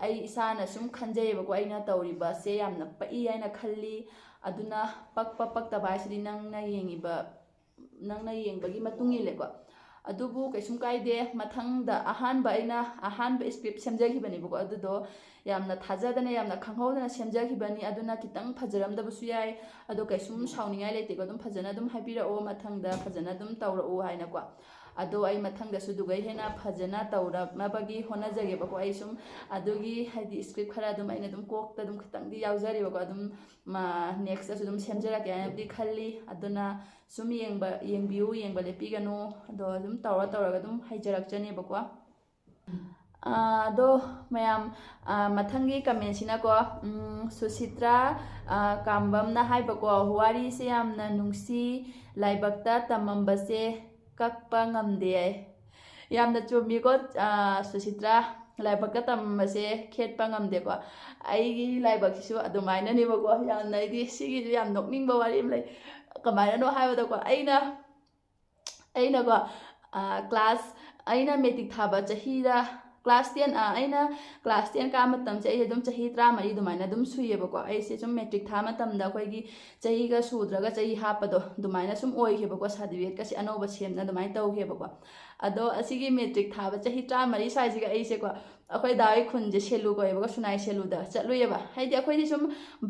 ꯑꯩ ꯏꯁꯥꯅ ꯁꯨꯝ ꯈꯟꯖꯩꯌꯦꯕꯀꯣ, ꯑꯩꯅ ꯇꯧꯔꯤꯕꯁꯦ ꯌꯥꯝꯅ ꯄꯛꯏ ꯍꯥꯏꯅ ꯈꯜꯂꯤ꯫ ꯑꯗꯨꯅ ꯄꯛꯄ ꯄꯛꯇꯕ ꯍꯥꯏꯁꯤꯗꯤ ꯅꯪꯅ ꯌꯦꯡꯉꯤꯕ, ꯅꯪꯅ ꯌꯦꯡꯕꯒꯤ ꯃꯇꯨꯡ ꯏꯜꯂꯦꯀꯣ꯫ ꯑꯗꯨꯕꯨ ꯀꯩꯁꯨꯝ ꯀꯥꯏꯗꯦ꯫ ꯃꯊꯪꯗ ꯑꯍꯥꯟꯕ, ꯑꯩꯅ ꯑꯍꯥꯟꯕ ꯁ꯭ꯀ꯭ꯔꯤꯞ ꯁꯦꯝꯖꯈꯤꯕꯅꯦꯕꯀꯣ, ꯑꯗꯨꯗꯣ ꯌꯥꯝꯅ ꯊꯥꯖꯗꯅ, ꯌꯥꯝꯅ ꯈꯪꯍꯧꯗꯅ ꯁꯦꯝꯖꯈꯤꯕꯅꯤ꯫ ꯑꯗꯨꯅ ꯈꯤꯇꯪ ꯐꯖꯔꯝꯗꯕꯁꯨ ꯌꯥꯏ, ꯑꯗꯣ ꯀꯩꯁꯨꯝ ꯁꯥꯎꯅꯤꯡꯉꯥꯏ ꯂꯩꯇꯦꯀꯣ꯫ ꯑꯗꯨꯝ ꯐꯖꯅ ꯑꯗꯨꯝ ꯍꯥꯏꯕꯤꯔꯛꯑꯣ, ꯃꯊꯪꯗ ꯐꯖꯅ ꯑꯗꯨꯝ ꯇꯧꯔꯛꯎ ꯍꯥꯏꯅꯀꯣ꯫ ꯑꯗꯣ ꯑꯩ ꯃꯊꯪꯗꯁꯨ ꯑꯗꯨꯒ ꯍꯦꯟꯅ ꯐꯖꯅ ꯇꯧꯔꯛꯅꯕꯒꯤ ꯍꯣꯠꯅꯖꯒꯦꯕꯀꯣ꯫ ꯑꯩ ꯁꯨꯝ ꯑꯗꯨꯒꯤ ꯍꯥꯏꯗꯤ ꯁ꯭ꯀ꯭ꯔꯤꯞ ꯈꯔ ꯑꯗꯨꯝ ꯑꯩꯅ ꯑꯗꯨꯝ ꯀꯣꯛꯇ ꯑꯗꯨꯝ ꯈꯤꯇꯪꯗꯤ ꯌꯥꯎꯖꯔꯤꯕꯀꯣ꯫ ꯑꯗꯨꯝ ꯃ-, ꯅꯦꯛꯁꯇꯁꯨ ꯑꯗꯨꯝ ꯁꯦꯝꯖꯔꯛꯀꯦ ꯍꯥꯏꯅꯕꯨꯗꯤ ꯈꯜꯂꯤ꯫ ꯑꯗꯨꯅ ꯁꯨꯝ ꯌꯦꯡꯕ, ꯌꯦꯡꯕꯤꯌꯨ, ꯌꯦꯡꯕ ꯂꯦꯞꯄꯤꯒꯅꯨ꯫ ꯑꯗꯣ ꯑꯗꯨꯝ ꯇꯧꯔ ꯇꯧꯔꯒ ꯑꯗꯨꯝ ꯍꯩꯖꯔꯛꯆꯅꯦꯕꯀꯣ꯫ ꯑꯥ, ꯑꯗꯣ ꯃꯌꯥꯝ, ꯑꯥ, ꯃꯊꯪꯒꯤ ꯀꯃꯦꯟꯁꯤꯅꯀꯣ, ꯎꯝ, ꯁꯨꯁꯤꯇ꯭ꯔꯥ, ꯑꯥ, ꯀꯥꯝꯕꯝꯅ ꯍꯥꯏꯕꯀꯣ, "ꯋꯥꯔꯤꯁꯦ ꯌꯥꯝꯅ ꯅꯨꯡꯁꯤ, ꯂꯥꯏꯕꯛꯇ ꯇꯝꯃꯝꯕꯁꯦ ꯀꯛꯄ ꯉꯝꯗꯦ" ꯍꯥꯏ꯫ ꯌꯥꯝꯅ ꯆꯨꯝꯃꯤꯀꯣ, ꯑꯥ, ꯁꯨꯁꯤꯇ꯭ꯔꯥ, ꯂꯥꯏꯕꯛꯇ ꯇꯝꯃꯝꯕꯁꯦ ꯈꯦꯠꯄ ꯉꯝꯗꯦꯀꯣ꯫ ꯑꯩꯒꯤ ꯂꯥꯏꯕꯛꯁꯤꯁꯨ ꯑꯗꯨꯃꯥꯏꯅꯅꯦꯕꯀꯣ꯫ ꯌꯥꯝꯅ ꯑꯩꯗꯤ ꯁꯤꯒꯤꯁꯨ ꯌꯥꯝ ꯅꯣꯛꯅꯤꯡꯕ ꯋꯥꯔꯤ ꯑꯃ ꯂꯩ꯫ ꯀꯃꯥꯏꯅꯅꯣ ꯍꯥꯏꯕꯗꯀꯣ, ꯑꯩꯅ ꯑꯩꯅꯀꯣ, ꯑ, ꯀ꯭ꯂꯥꯁ, ꯑꯩꯅ ꯃꯦꯇ꯭ꯔꯤꯛ ꯊꯥꯕ ꯆꯍꯤꯗ ꯀ꯭ꯂꯥꯁ ꯇꯦꯟ ꯑꯩꯅ ꯀ꯭ꯂꯥꯁ ꯇꯦꯟ ꯀꯥꯕ ꯃꯇꯝꯁꯦ ꯑꯩꯁꯦ ꯑꯗꯨꯝ ꯆꯍꯤ ꯇꯔꯥꯃꯔꯤ ꯑꯗꯨꯃꯥꯏꯅ ꯑꯗꯨꯝ ꯁꯨꯏꯌꯦꯕꯀꯣ꯫ ꯑꯩꯁꯦ ꯁꯨꯝ ꯃꯦꯇ꯭ꯔꯤꯛ ꯊꯥ ꯃꯇꯝꯗ ꯑꯩꯈꯣꯏꯒꯤ ꯆꯍꯤꯒ ꯁꯨꯗ꯭ꯔꯒ ꯆꯍꯤ ꯍꯥꯞꯄꯗꯣ ꯑꯗꯨꯃꯥꯏꯅ ꯁꯨꯝ ꯑꯣꯏꯈꯤꯕꯀꯣ꯫ ꯁꯥꯔꯇꯤꯐꯤꯀꯦꯠꯀꯁꯦ ꯑꯅꯧꯕ ꯁꯦꯝꯅ ꯑꯗꯨꯃꯥꯏꯅ ꯇꯧꯈꯤꯕꯀꯣ꯫ ꯑꯗꯣ ꯑꯁꯤꯒꯤ ꯃꯦꯇ꯭ꯔꯤꯛ ꯊꯥꯕ ꯆꯍꯤ ꯇꯔꯥꯃꯔꯤ ꯁ꯭ꯋꯥꯏꯁꯤꯒ ꯑꯩꯁꯦꯀꯣ, ꯑꯩꯈꯣꯏ ꯗꯥ ꯍꯣꯏ ꯈꯨꯟꯁꯦ ꯁꯦꯂꯨ ꯀꯧꯋꯦꯕꯀꯣ, ꯁꯨꯅꯥꯏ ꯁꯦꯂꯨꯗ ꯆꯠꯂꯨꯏꯌꯦꯕ꯫ ꯍꯥꯏꯗꯤ ꯑꯩꯈꯣꯏꯗꯤ ꯁꯨꯝ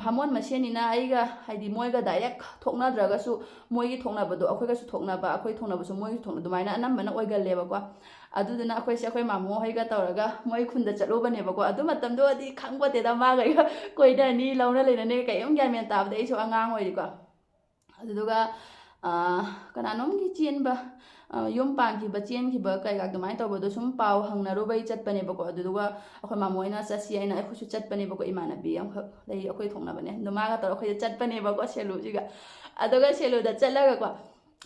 ꯚꯥꯃꯣꯟ ꯃꯁꯦꯟꯅꯤꯅ ꯑꯩꯒ ꯍꯥꯏꯗꯤ ꯃꯣꯏꯒ ꯗꯥꯏꯔꯦꯛ ꯊꯣꯛꯅꯗ꯭ꯔꯒꯁꯨ ꯃꯣꯏꯒꯤ ꯊꯣꯛꯅꯕꯗꯣ ꯑꯩꯈꯣꯏꯒꯁꯨ ꯊꯣꯛꯅꯕ, ꯑꯩꯈꯣꯏ ꯊꯣꯛꯅꯕꯁꯨ ꯃꯣꯏꯒꯤ ꯊꯣꯛꯅꯕ ꯑꯗꯨꯃꯥꯏꯅ ꯑꯅꯝꯕꯅ ꯑꯣꯏꯒꯜꯂꯦꯕꯀꯣ꯫ ꯑꯗꯨꯗꯨꯅ ꯑꯩꯈꯣꯏꯁꯦ ꯑꯩꯈꯣꯏ ꯃꯥꯃꯣ ꯍꯣꯏꯒ ꯇꯧꯔꯒ ꯃꯣꯏ ꯈꯨꯟꯗ ꯆꯠꯂꯨꯕꯅꯦꯕꯀꯣ꯫ ꯑꯗꯨ ꯃꯇꯝꯗꯨꯗꯗꯤ ꯈꯪꯕꯣꯠꯇꯦꯗ, ꯃꯥꯒ ꯑꯩꯒ ꯀꯣꯏꯅꯅꯤ, ꯂꯧꯅ ꯂꯩꯅꯅꯤ, ꯀꯔꯤꯝ ꯒ꯭ꯌꯥꯟ ꯃꯦꯟ ꯇꯥꯕꯗ ꯑꯩꯁꯨ ꯑꯉꯥꯡ ꯑꯣꯏꯔꯤꯀꯣ꯫ ꯑꯗꯨꯗꯨꯒ ꯑꯥ, ꯀꯅꯥꯅꯣꯝꯒꯤ ꯆꯦꯟꯕ, ꯑꯥ, ꯌꯨꯝ ꯄꯥꯟꯈꯤꯕ, ꯆꯦꯟꯈꯤꯕ ꯀꯩꯀꯥ ꯑꯗꯨꯃꯥꯏꯅ ꯇꯧꯕꯗꯣ ꯁꯨꯝ ꯄꯥꯎ ꯍꯪꯅꯔꯨꯕꯩ ꯆꯠꯄꯅꯦꯕꯀꯣ꯫ ꯑꯗꯨꯗꯨꯒ ꯑꯩꯈꯣꯏ ꯃꯥꯃꯣ ꯍꯣꯏꯅ ꯆꯠꯁꯤ ꯍꯥꯏꯅ ꯑꯩꯈꯣꯏꯁꯨ ꯆꯠꯄꯅꯦꯕꯀꯣ꯫ ꯏꯃꯥꯟꯅꯕꯤ ꯑꯃꯈꯛ ꯂꯩ, ꯑꯩꯈꯣꯏ ꯊꯣꯛꯅꯕꯅꯦ꯫ ꯑꯗꯣ ꯃꯥꯒ ꯇꯧꯔꯒ ꯑꯩꯈꯣꯏꯁꯦ ꯆꯠꯄꯅꯦꯕꯀꯣ ꯁꯦꯂꯨꯁꯤꯒ꯫ ꯑꯗꯨꯒ ꯁꯦꯂꯨꯗ ꯆꯠꯂꯒꯀꯣ,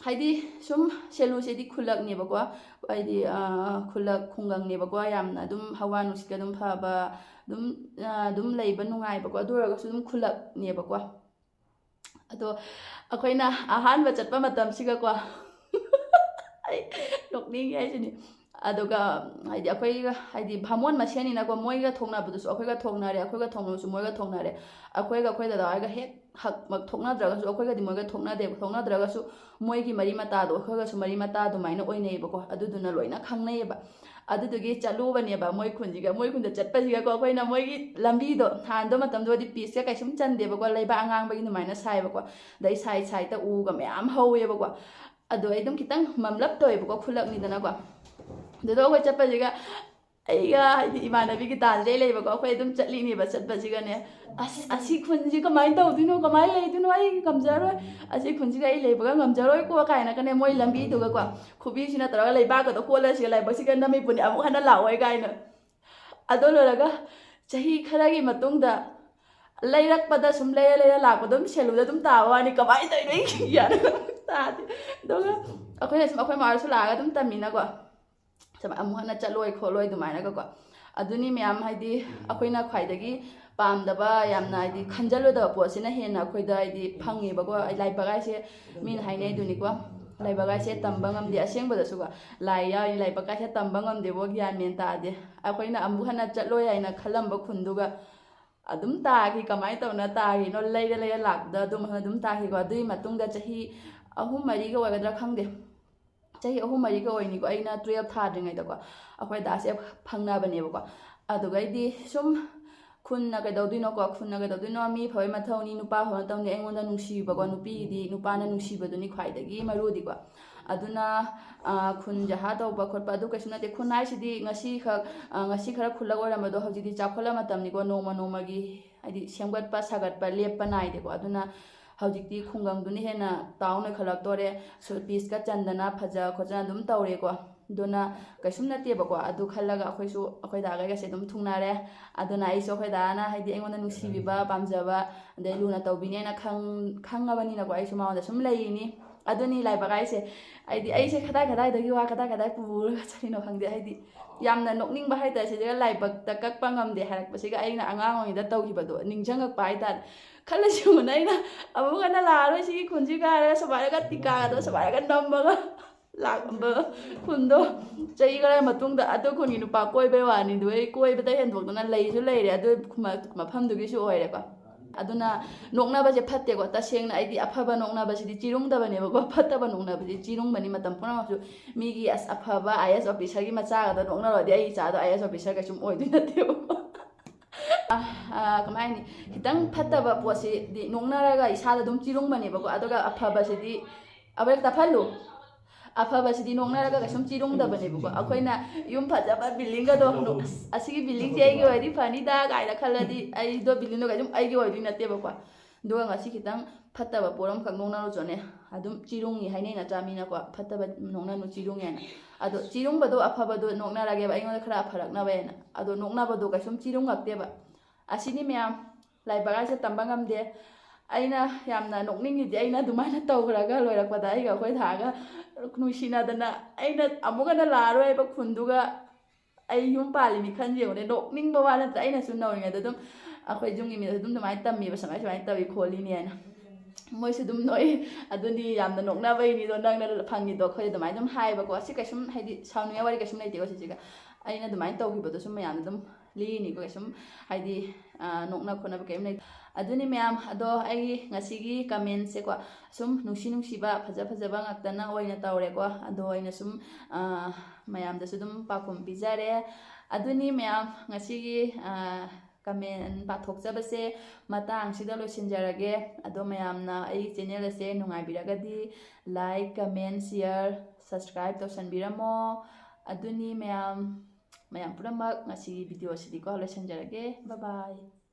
ꯍꯥꯏꯗꯤ ꯁꯨꯝ ꯁꯦꯂꯨꯁꯤꯗꯤ ꯈꯨꯜꯂꯛꯅꯦꯕꯀꯣ, ꯍꯥꯏꯗꯤ, ꯑꯥ, ꯈꯨꯜꯂꯛ ꯈꯨꯡꯒꯪꯅꯦꯕꯀꯣ, ꯌꯥꯝꯅ ꯑꯗꯨꯝ ꯍꯋꯥ ꯅꯨꯡꯁꯤꯠꯀ ꯑꯗꯨꯝ ꯐꯕ, ꯑꯗꯨꯝ, ꯑꯥ, ꯑꯗꯨꯝ ꯂꯩꯕ ꯅꯨꯡꯉꯥꯏꯕꯀꯣ꯫ ꯑꯗꯨ ꯑꯣꯏꯔꯒꯁꯨ ꯑꯗꯨꯝ ꯈꯨꯜꯂꯛꯅꯦꯕꯀꯣ꯫ ꯑꯗꯣ ꯑꯩꯈꯣꯏꯅ ꯑꯍꯥꯟꯕ ꯆꯠꯄ ꯃꯇꯝꯁꯤꯒꯀꯣ, ꯑꯩ ꯅꯣꯛꯅꯤꯡꯉꯦ ꯍꯥꯏꯁꯤꯅꯤ꯫ ꯑꯗꯨꯒ ꯍꯥꯏꯗꯤ ꯑꯩꯈꯣꯏꯒ ꯍꯥꯏꯗꯤ ꯚꯥꯃꯣꯟ ꯃꯁꯦꯟꯅꯤꯅꯀꯣ, ꯃꯣꯏꯒ ꯊꯣꯛꯅꯕꯗꯨꯁꯨ ꯑꯩꯈꯣꯏꯒ ꯊꯣꯛꯅꯔꯦ, ꯑꯩꯈꯣꯏꯒ ꯊꯣꯛꯅꯕꯁꯨ ꯃꯣꯏꯒ ꯊꯣꯛꯅꯔꯦ꯫ ꯑꯩꯈꯣꯏꯒ ꯑꯩꯈꯣꯏ ꯗꯗꯥ ꯍꯣꯏꯒ ꯍꯦꯛ ꯍꯛꯃꯛ ꯊꯣꯛꯅꯗ꯭ꯔꯒꯁꯨ, ꯑꯩꯈꯣꯏꯒꯗꯤ ꯃꯣꯏꯒ ꯊꯣꯛꯅꯗꯦꯕ, ꯊꯣꯛꯅꯗ꯭ꯔꯒꯁꯨ ꯃꯣꯏꯒꯤ ꯃꯔꯤ ꯃꯇꯥꯗꯣ ꯑꯩꯈꯣꯏꯒꯁꯨ ꯃꯔꯤ ꯃꯇꯥ ꯑꯗꯨꯃꯥꯏꯅ ꯑꯣꯏꯅꯩꯌꯦꯕꯀꯣ꯫ ꯑꯗꯨꯗꯨꯅ ꯂꯣꯏꯅ ꯈꯪꯅꯩꯌꯦꯕ꯫ ꯑꯗꯨꯗꯨꯒꯤ ꯆꯠꯂꯨꯕꯅꯦꯕ ꯃꯣꯏ ꯈꯨꯟꯁꯤꯒ꯫ ꯃꯣꯏ ꯈꯨꯟꯗ ꯆꯠꯄꯁꯤꯒꯀꯣ, ꯑꯩꯈꯣꯏꯅ ꯃꯣꯏꯒꯤ ꯂꯝꯕꯤꯗꯣ, ꯍꯥꯟꯅꯗꯣ ꯃꯇꯝꯗꯨꯗꯗꯤ ꯄꯤꯁꯀ ꯀꯩꯁꯨꯝ ꯆꯟꯗꯦꯕꯀꯣ, ꯂꯩꯕꯥꯛ ꯑꯉꯥꯡꯕꯒꯤ ꯑꯗꯨꯃꯥꯏꯅ ꯁꯥꯏꯕꯀꯣ꯫ ꯑꯗꯩ ꯁꯥꯏꯠ ꯁꯥꯏꯠꯇ ꯎꯒ ꯃꯌꯥꯝ ꯍꯧꯋꯦꯕꯀꯣ꯫ ꯑꯗꯣ ꯑꯩ ꯑꯗꯨꯝ ꯈꯤꯇꯪ ꯃꯝꯂꯞ ꯇꯧꯋꯦꯕꯀꯣ, ꯈꯨꯜꯂꯛꯅꯤꯗꯅꯀꯣ꯫ ꯑꯗꯨꯗ ꯑꯩꯈꯣꯏ ꯆꯠꯄꯁꯤꯒ ꯑꯩꯒ ꯍꯥꯏꯗꯤ ꯏꯃꯥꯟꯅꯕꯤꯒꯤ ꯗꯥꯟꯁꯦ ꯂꯩꯕꯀꯣ, ꯑꯩꯈꯣꯏ ꯑꯗꯨꯝ ꯆꯠꯂꯤꯅꯦꯕ꯫ ꯆꯠꯄꯁꯤꯒꯅꯦ, "ꯑꯁ, ꯑꯁꯤ ꯈꯨꯟꯁꯤ ꯀꯃꯥꯏꯅ ꯇꯧꯗꯣꯏꯅꯣ, ꯀꯃꯥꯏꯅ ꯂꯩꯗꯣꯏꯅꯣ, ꯑꯩ ꯉꯝꯖꯔꯣꯏ, ꯑꯁꯤ ꯈꯨꯟꯁꯤꯒ ꯑꯩ ꯂꯩꯕꯒ ꯉꯝꯖꯔꯣꯏꯀꯣ" ꯀꯥꯏꯅꯀꯅꯦ, ꯃꯣꯏ ꯂꯝꯕꯤꯗꯨꯒꯀꯣ, ꯈꯨꯕꯤꯁꯤꯅ ꯇꯧꯔꯒ ꯂꯩꯕꯥꯛꯀꯗꯣ ꯀꯣꯠꯂꯁꯤꯒ ꯂꯥꯏꯕꯛꯁꯤꯒ ꯅꯝꯃꯤꯄꯨꯅꯦ, "ꯑꯃꯨꯛ ꯍꯟꯅ ꯂꯥꯛꯑꯣꯏ" ꯀꯥꯏꯅ꯫ ꯑꯗꯣ ꯂꯣꯏꯔꯒ ꯆꯍꯤ ꯈꯔꯒꯤ ꯃꯇꯨꯡꯗ ꯂꯩꯔꯛꯄꯗ ꯁꯨꯝ ꯂꯩꯔ ꯂꯩꯔ ꯂꯥꯛꯄꯗ ꯑꯗꯨꯝ ꯁꯦꯂꯨꯗ ꯑꯗꯨꯝ ꯇꯥꯕ ꯋꯥꯅꯤ, ꯀꯃꯥꯏꯅ ꯇꯧꯔꯤꯅꯣ ꯑꯩ ꯒ꯭ꯌꯥꯟ ꯑꯃ ꯇꯥꯗꯦ꯫ ꯑꯗꯨꯒ ꯑꯩꯈꯣꯏꯅ ꯁꯨꯝ, ꯑꯩꯈꯣꯏ ꯃꯥ ꯍꯣꯏꯁꯨ ꯂꯥꯛꯑꯒ ꯑꯗꯨꯝ ꯇꯝꯃꯤꯅꯀꯣ, ꯁꯨꯝ ꯑꯃꯨꯛ ꯍꯟꯅ ꯆꯠꯂꯣꯏ ꯈꯣꯠꯂꯣꯏ ꯑꯗꯨꯃꯥꯏꯅꯒꯀꯣ꯫ ꯑꯗꯨꯅꯤ ꯃꯌꯥꯝ, ꯍꯥꯏꯗꯤ ꯑꯩꯈꯣꯏꯅ ꯈ꯭ꯋꯥꯏꯗꯒꯤ ꯄꯥꯝꯗꯕ, ꯌꯥꯝꯅ ꯍꯥꯏꯗꯤ ꯈꯟꯖꯜꯂꯨꯗꯕ ꯄꯣꯠꯁꯤꯅ ꯍꯦꯟꯅ ꯑꯩꯈꯣꯏꯗ ꯍꯥꯏꯗꯤ ꯐꯪꯉꯦꯕꯀꯣ꯫ ꯂꯥꯏꯕꯛ ꯍꯥꯏꯁꯦ ꯃꯤꯅ ꯍꯥꯏꯅꯩꯗꯨꯅꯤꯀꯣ, ꯂꯥꯏꯕꯛ ꯍꯥꯏꯁꯦ ꯇꯝꯕ ꯉꯝꯗꯦ꯫ ꯑꯁꯦꯡꯕꯗꯁꯨꯀꯣ, ꯂꯥꯏ ꯌꯥꯎꯔꯤ, ꯂꯥꯏꯕꯛ ꯍꯥꯏꯁꯦ ꯇꯝꯕ ꯉꯝꯗꯦꯕꯣ, ꯒ꯭ꯌꯥꯟ ꯃꯦꯟ ꯇꯥꯗꯦ꯫ ꯑꯩꯈꯣꯏꯅ ꯑꯃꯨꯛ ꯍꯟꯅ ꯆꯠꯂꯣꯏ ꯍꯥꯏꯅ ꯈꯜꯂꯝꯕ ꯈꯨꯟꯗꯨꯒ ꯑꯗꯨꯝ ꯇꯥꯈꯤ꯫ ꯀꯃꯥꯏꯅ ꯇꯧꯅ ꯇꯥꯈꯤꯅꯣ? ꯂꯩꯔ ꯂꯩꯔ ꯂꯥꯛꯄꯗ ꯑꯗꯨꯝ ꯑꯗꯨꯝ ꯇꯥꯈꯤꯀꯣ꯫ ꯑꯗꯨꯒꯤ ꯃꯇꯨꯡꯗ ꯆꯍꯤ ꯑꯍꯨꯝ ꯃꯔꯤꯒ ꯑꯣꯏꯒꯗ꯭ꯔꯥ ꯈꯪꯗꯦ, ꯆꯍꯤ ꯑꯍꯨꯝ ꯃꯔꯤꯒ ꯑꯣꯏꯅꯤꯀꯣ, ꯑꯩꯅ ꯇꯨꯌꯦꯜꯞ ꯊꯥꯗ꯭ꯔꯤꯉꯩꯗꯀꯣ ꯑꯩꯈꯣꯏ ꯗꯥꯁꯦ ꯐꯪꯅꯕꯅꯦꯕꯀꯣ꯫ ꯑꯗꯨꯒꯩꯗꯤ ꯁꯨꯝ ꯈꯨꯟꯅ ꯀꯩꯗꯧꯗꯣꯏꯅꯣꯀꯣ, ꯈꯨꯟꯅ ꯀꯩꯗꯧꯗꯣꯏꯅꯣ, ꯃꯤ ꯐꯕꯩ ꯃꯊꯧꯅꯤ, ꯅꯨꯄꯥ ꯐꯕꯩ ꯃꯊꯧꯅꯤ, ꯑꯩꯉꯣꯟꯗ ꯅꯨꯡꯁꯤꯕꯀꯣ, ꯅꯨꯄꯤꯒꯤꯗꯤ ꯅꯨꯄꯥꯅ ꯅꯨꯡꯁꯤꯕꯗꯨꯅꯤ ꯈ꯭ꯋꯥꯏꯗꯒꯤ ꯃꯔꯨꯗꯤꯀꯣ꯫ ꯑꯗꯨꯅ ꯈꯨꯟ ꯖꯍꯥ ꯇꯧꯕ ꯈꯣꯠꯄ ꯑꯗꯨ ꯀꯩꯁꯨ ꯅꯠꯇꯦ꯫ ꯈꯨꯟ ꯍꯥꯏꯁꯤꯗꯤ ꯉꯁꯤꯈꯛ, ꯉꯁꯤ ꯈꯔ ꯈꯨꯜꯂꯛ ꯑꯣꯏꯔꯝꯕꯗꯣ ꯍꯧꯖꯤꯛꯇꯤ ꯆꯥꯎꯈꯠꯂ ꯃꯇꯝꯅꯤꯀꯣ, ꯅꯣꯡꯃ ꯅꯣꯡꯃꯒꯤ ꯍꯥꯏꯗꯤ ꯁꯦꯝꯒꯠꯄ ꯁꯥꯒꯠꯄ ꯂꯦꯞꯄ ꯅꯥꯏꯗꯦꯀꯣ꯫ ꯑꯗꯨꯅ ꯍꯧꯖꯤꯛꯇꯤ ꯈꯨꯡꯒꯪꯗꯨꯅ ꯍꯦꯟꯅ ꯇꯥꯎꯟ ꯑꯣꯏꯈꯠꯂꯛꯇꯣꯔꯦ꯫ ꯁꯨ-, ꯄꯤꯁꯀ ꯆꯟꯗꯅ ꯐꯖ ꯈꯣꯠꯆꯅ ꯑꯗꯨꯝ ꯇꯧꯔꯦꯀꯣ꯫ ꯑꯗꯨꯅ ꯀꯩꯁꯨꯝ ꯅꯠꯇꯦꯕꯀꯣ꯫ ꯑꯗꯨ ꯈꯜꯂꯒ ꯑꯩꯈꯣꯏꯁꯨ ꯑꯩꯈꯣꯏ ꯗꯥꯒꯩꯒꯁꯦ ꯑꯗꯨꯝ ꯊꯨꯡꯅꯔꯦ꯫ ꯑꯗꯨꯅ ꯑꯩꯁꯨ ꯑꯩꯈꯣꯏ ꯗꯥꯅ ꯍꯥꯏꯗꯤ ꯑꯩꯉꯣꯟꯗ ꯅꯨꯡꯁꯤꯕꯤꯕ, ꯄꯥꯝꯖꯕ, ꯑꯗꯩ ꯂꯨꯅ ꯇꯧꯕꯤꯅꯦꯅ ꯈꯪ-, ꯈꯪꯉꯕꯅꯤꯅꯀꯣ, ꯑꯩꯁꯨ ꯃꯉꯣꯟꯗ ꯁꯨꯝ ꯂꯩꯔꯤꯅꯤ꯫ ꯑꯗꯨꯅꯤ ꯂꯥꯏꯕꯛ ꯍꯥꯏꯁꯦ꯫ ꯍꯥꯏꯗꯤ ꯑꯩꯁꯦ ꯀꯗꯥꯏ ꯀꯗꯥꯏꯗꯒꯤ ꯋꯥ ꯀꯗꯥꯏ ꯀꯗꯥꯏ ꯄꯨꯔꯒ ꯆꯠꯂꯤꯅꯣ ꯈꯪꯗꯦ꯫ ꯍꯥꯏꯗꯤ ꯌꯥꯝꯅ ꯅꯣꯛꯅꯤꯡꯕ ꯍꯥꯏꯇꯥꯔꯦ, ꯁꯤꯗꯒ ꯂꯥꯏꯕꯛꯇ ꯀꯛꯄ ꯉꯝꯗꯦ ꯍꯥꯏꯔꯛꯄꯁꯤꯒ ꯑꯩꯅ ꯑꯉꯥꯡ ꯑꯣꯏꯔꯤꯉꯩꯗ ꯇꯧꯈꯤꯕꯗꯣ ꯅꯤꯡꯁꯤꯡꯉꯛꯄ ꯍꯥꯏꯇꯥꯔꯦ꯫ ꯈꯜꯂꯁꯤ ꯌꯦꯡꯉꯨꯅꯦ, ꯑꯩꯅ ꯑꯃꯨꯛ ꯍꯟꯅ ꯂꯥꯛꯑꯔꯣꯏ ꯁꯤꯒꯤ ꯈꯨꯟꯁꯤꯒ ꯍꯥꯏꯔꯒ ꯁꯨꯃꯥꯏꯅꯒ ꯇꯤꯀꯥꯒꯗꯣ ꯁꯨꯃꯥꯏꯅꯒ ꯅꯝꯃꯒ ꯂꯥꯛꯑꯝꯕ ꯈꯨꯟꯗꯣ꯫ ꯆꯍꯤ ꯈꯔ ꯃꯇꯨꯡꯗ ꯑꯗꯨ ꯈꯨꯟꯒꯤ ꯅꯨꯄꯥ ꯀꯣꯏꯕꯩ ꯋꯥꯅꯤꯗꯨ, ꯑꯩ ꯀꯣꯏꯕꯗ ꯍꯦꯟꯗꯣꯛꯇꯅ ꯂꯩꯁꯨ ꯂꯩꯔꯦ ꯑꯗꯨ ꯃ-, ꯃꯐꯝꯗꯨꯒꯤꯁꯨ ꯑꯣꯏꯔꯦꯀꯣ꯫ ꯑꯗꯨꯅ ꯅꯣꯛꯅꯕꯁꯦ ꯐꯠꯇꯦꯀꯣ꯫ ꯇꯁꯦꯡꯅ ꯑꯩꯗꯤ ꯑꯐꯕ ꯅꯣꯛꯅꯕꯁꯤꯗꯤ ꯆꯤꯔꯨꯡꯗꯕꯅꯦꯕꯀꯣ, ꯐꯠꯇꯕ ꯅꯣꯛꯅꯕꯁꯤꯗꯤ ꯆꯤꯔꯨꯡꯕꯅꯤ ꯃꯇꯝ ꯄꯨꯝꯅꯃꯛꯁꯨ꯫ ꯃꯤꯒꯤ ꯑꯁ ꯑꯐꯕ ꯑꯥꯏ ꯑꯦꯁ ꯑꯣꯐꯤꯁꯔꯒꯤ ꯃꯆꯥꯒꯗꯣ ꯅꯣꯛꯅꯔꯨꯔꯗꯤ ꯑꯩ ꯏꯆꯥꯗꯣ ꯑꯥꯏ ꯑꯦꯁ ꯑꯣꯐꯤꯁꯔ ꯀꯩꯁꯨꯝ ꯑꯣꯏꯗꯣꯏ ꯅꯠꯇꯦꯕꯀꯣ꯫ ꯑ, ꯑ, ꯀꯃꯥꯏ ꯍꯥꯏꯅꯤ, ꯈꯤꯇꯪ ꯐꯠꯇꯕ ꯄꯣꯠꯁꯤꯗꯤ ꯅꯣꯛꯅꯔꯒ ꯏꯁꯥꯗ ꯑꯗꯨꯝ ꯆꯤꯔꯨꯡꯕꯅꯦꯕꯀꯣ꯫ ꯑꯗꯨꯒ ꯑꯐꯕꯁꯤꯗꯤ ꯑꯕꯦꯛ ꯇꯥꯐꯜꯂꯨ꯫ ꯑꯐꯕꯁꯤꯗꯤ ꯅꯣꯛꯅꯔꯒ ꯀꯩꯁꯨꯝ ꯆꯤꯔꯨꯡꯗꯕꯅꯦꯕꯀꯣ꯫ ꯑꯩꯈꯣꯏꯅ ꯌꯨꯝ ꯐꯖꯕ ꯕꯤꯜꯗꯤꯡꯒꯗꯣ, "ꯑꯁ, ꯑꯁꯤꯒꯤ ꯕꯤꯜꯗꯤꯡꯁꯦ ꯑꯩꯒꯤ ꯑꯣꯏꯔꯗꯤ ꯐꯅꯤꯗ" ꯀꯥꯏꯅ ꯈꯜꯂꯗꯤ ꯑꯩꯗꯣ ꯕꯤꯜꯗꯤꯡꯗꯣ ꯀꯩꯁꯨꯝ ꯑꯩꯒꯤ ꯑꯣꯏꯗꯣꯏ ꯅꯠꯇꯦꯕꯀꯣ꯫ ꯑꯗꯨꯒ ꯉꯁꯤ ꯈꯤꯇꯪ ꯐꯠꯇꯕ ꯄꯣꯠ ꯑꯃꯈꯛ ꯅꯣꯛꯅꯔꯨꯆꯣꯅꯦ꯫ ꯑꯗꯨꯝ ꯆꯤꯔꯨꯡꯉꯤ ꯍꯥꯏꯅꯩ ꯅꯠꯇ꯭ꯔꯥ ꯃꯤꯅꯀꯣ, "ꯐꯠꯇꯕ ꯅꯣꯛꯅꯅꯨ, ꯆꯤꯔꯨꯡꯉꯦꯅ"꯫ ꯑꯗꯣ ꯆꯤꯔꯨꯡꯕꯗꯣ ꯑꯐꯕꯗꯣ ꯅꯣꯛꯅꯔꯒꯦꯕ, ꯑꯩꯉꯣꯟꯗ ꯈꯔ ꯐꯔꯛꯅꯕ ꯍꯥꯏꯅ꯫ ꯑꯗꯣ ꯅꯣꯛꯅꯕꯗꯣ ꯀꯩꯁꯨꯝ ꯆꯤꯔꯨꯡꯉꯛꯇꯦꯕ꯫ ꯑꯁꯤꯅꯤ ꯃꯌꯥꯝ, ꯂꯥꯏꯕꯛ ꯍꯥꯏꯁꯦ ꯇꯝꯕ ꯉꯝꯗꯦ꯫ ꯑꯩꯅ ꯌꯥꯝꯅ ꯅꯣꯛꯅꯤꯡꯉꯤꯗꯤ ꯑꯩꯅ ꯑꯗꯨꯃꯥꯏꯅ ꯇꯧꯈ꯭ꯔꯒ ꯂꯣꯏꯔꯛꯄꯗ ꯑꯩꯒ ꯑꯩꯈꯣꯏ ꯗꯥꯒ ꯅꯨꯡꯁꯤꯅꯗꯅ, ꯑꯩꯅ ꯑꯃꯨꯛ ꯍꯟꯅ ꯂꯥꯛꯑꯔꯣꯏ ꯍꯥꯏꯕ ꯈꯨꯟꯗꯨꯒ ꯑꯩ ꯌꯨꯝ ꯄꯥꯜꯂꯤꯅꯤ ꯈꯟ ꯌꯦꯡꯉꯨꯅꯦ꯫ ꯅꯣꯛꯅꯤꯡꯕ ꯋꯥ ꯅꯠꯇ꯭ꯔꯥ? ꯑꯩꯅꯁꯨ ꯅꯧꯔꯤꯉꯩꯗ ꯑꯗꯨꯝ ꯑꯩꯈꯣꯏ ꯌꯨꯝꯒꯤ ꯃꯤꯗꯁꯨ ꯑꯗꯨꯝ ꯑꯗꯨꯃꯥꯏꯅ ꯇꯝꯃꯦꯕ, "ꯁꯨꯃꯥꯏ ꯁꯨꯃꯥꯏꯅ ꯇꯧꯏ ꯈꯣꯠꯂꯤꯅꯦꯅ"꯫ ꯃꯣꯏꯁꯨ ꯑꯗꯨꯝ ꯅꯣꯛꯏ꯫ "ꯑꯗꯨꯅꯤ ꯌꯥꯝꯅ ꯅꯣꯛꯅꯕꯩꯅꯤꯗꯣ ꯅꯪꯅ ꯐꯪꯉꯤꯗꯣ", ꯑꯩꯈꯣꯏ ꯑꯗꯨꯃꯥꯏꯅ ꯑꯗꯨꯝ ꯍꯥꯏꯌꯦꯕꯀꯣ꯫ ꯑꯁꯤ ꯀꯩꯁꯨꯝ ꯍꯥꯏꯗꯤ ꯁꯥꯎꯅꯤꯡꯉꯥꯏ ꯋꯥꯔꯤ ꯀꯩꯁꯨꯝ ꯂꯩꯇꯦꯀꯣ ꯁꯤꯁꯤꯒ꯫ ꯑꯩꯅ ꯑꯗꯨꯃꯥꯏꯅ ꯇꯧꯈꯤꯕꯗꯣ ꯁꯨꯝ ꯃꯌꯥꯝꯅ ꯑꯗꯨꯝ ꯂꯤꯔꯤꯅꯤꯀꯣ, ꯁꯨꯝ ꯍꯥꯏꯗꯤ, ꯑ, ꯅꯣꯛꯅ ꯈꯣꯠꯅꯕ ꯀꯔꯤꯝ ꯂꯩꯇꯦ꯫ ꯑꯗꯨꯅꯤ ꯃꯌꯥꯝ, ꯑꯗꯣ ꯑꯩꯒꯤ ꯉꯁꯤꯒꯤ comment ꯁꯦꯀꯣ, ꯁꯨꯝ ꯅꯨꯡꯁꯤ ꯅꯨꯡꯁꯤꯕ, ꯐꯖ ꯐꯖꯕ ꯉꯥꯛꯇꯅ ꯑꯣꯏꯅ ꯇꯧꯔꯦꯀꯣ꯫ ꯑꯗꯣ ꯑꯩꯅ ꯁꯨꯝ, ꯑ, ꯃꯌꯥꯝꯗꯁꯨ ꯑꯗꯨꯝ ꯄꯥꯎꯈꯨꯝ ꯄꯤꯖꯔꯦ꯫ ꯑꯗꯨꯅꯤ ꯃꯌꯥꯝ, ꯉꯁꯤꯒꯤ, ꯑ, comment ꯄꯥꯊꯣꯛꯆꯕꯁꯦ ꯃꯇꯥꯡꯁꯤꯗ ꯂꯣꯏꯁꯤꯟꯖꯔꯒꯦ꯫ ꯑꯗꯣ ꯃꯌꯥꯝꯅ ꯑꯩꯒꯤ channel ꯑꯁꯦ ꯅꯨꯡꯉꯥꯏꯕꯤꯔꯒꯗꯤ like, comment, share, subscribe ꯇꯧꯁꯟꯕꯤꯔꯝꯃꯣ꯫ ꯑꯗꯨꯅꯤ ꯃꯌꯥꯝ, ꯃꯌꯥꯝ ꯄꯨꯝꯅꯃꯛ, ꯉꯁꯤꯒꯤ video ꯁꯤꯗꯤꯀꯣ ꯂꯣꯏꯁꯤꯟꯖꯔꯒꯦ꯫ Bye bye꯫